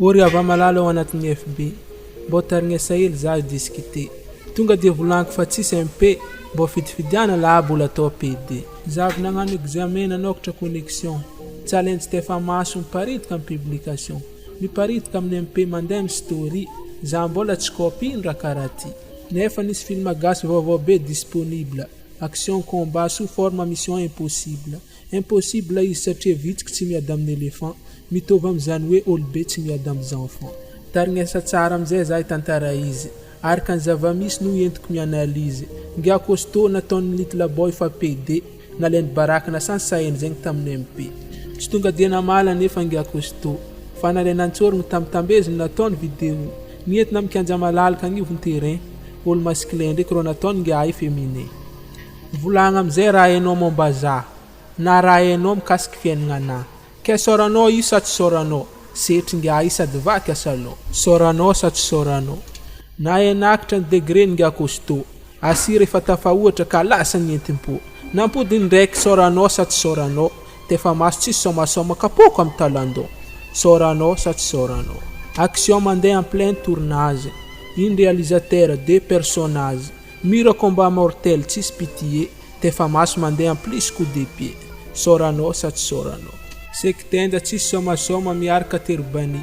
Ô ry hava-malala ao anatin'ny FB, mbô tarignesa hely za hi-discuter. Tonga dia volagniko fa tsisy MP, mbô fidifidiana lah aby olo atao PD. Za avy nagnano examen nanokatra connexion, challenge tefa maso miparitaka am publication, miparitaka amin'ny MP mandeha am story, za mbola tsy copie ny raha karaha ty. Nefa nisy film gasy vaovao be disponible, action combat sous forme mission impossible. Impossible izy satria vitsiky tsy miady amin'ny elephant, mitovy amin'izany hoe olobe tsy miady amin'ny enfant. Tarignesa tsara amizay za hitantara izy, araka ny zava-misy no entiko mi-analyse, Ngiah costaud nataon'ny little boy fa PD, nalainy baraka nasany sahiny zegny tamin'ny MP. Tsy tonga dia namaly anefa ngiah costaud, fa nalaina an-tsorogno tambitambezy ny nataony video, nientina amin'ny kianja malalaka agnivon'ny terrain, olo masculin ndreky rô nataony ngiah féminin. Volagna amizay raha hainao momba za na raha hainao mikasiky fiaignanà. Ke sôranao io sa tsy sôranao? Setry ngiahy io sady vaky asalao. Sôranao sa tsy sôranao? Na henakitra ny degré ny ngiahy costaud. Asira efa tafahoatra ka lasa ny entim-po. Nampody ndraiky sôranao sa tsy sôranao? Tefa maso tsisy sômasôma kapoka am talandon. Sôranao sa tsy sôranao? Action mandeha en plein tournage. Iny réalisateur, deux personnages. Mira combat mortel tsisy pitié tefa maso mandeha en plus coup de pied Sôranao sa tsy sôranao. Seky tenda tsisy sômasôma miaraka tery bani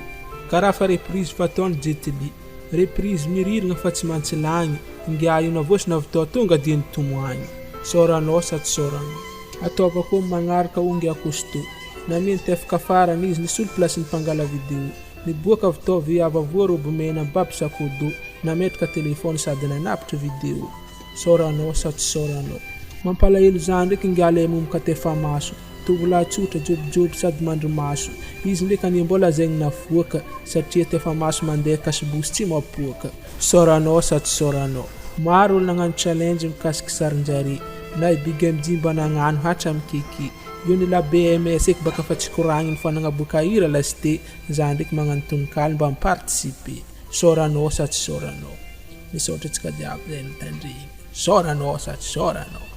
Karaha fa reprise fataony Jet Li Reprise miririgna fa tsy mantsilagny Ingahy io navôsina avy tao tonga dia nitomoagny Sôranao sa tsy sôranao. Ataova koa magnaraka o ngiahy costaud Namia nitefaka farany izy nisolo place ny mpangala video Niboaka avy tao viava voa robe mena mibaby sac au dos Nametraka téléphone sady nanapitra vidéo. Saoranao sa tsy saoranao. Mampalahelo za ndreky ingahy le momoka tefa maso. Tovolahy tsotra, jobojobo sady mandry maso. Izy ndreky anie mbô lazaigny navoaka satria tefa maso mandeha kasibosy tsy mapoaka. Saoranao sa tsy saoranao. Maro olo nagnano challenge mikasiky sarinjare. Na i Big MJ mba nagnano hatramy keke. Io ny la BMS eky baka fa tsy koragniny fa nagnaboaka hira lasite. Za ndreky magnano tononkalo mba mi-participer. Saoranao sa tsy saoranao? Misaotra antsika jiaby zay nitandregny. Saoranao sa tsy saoranao?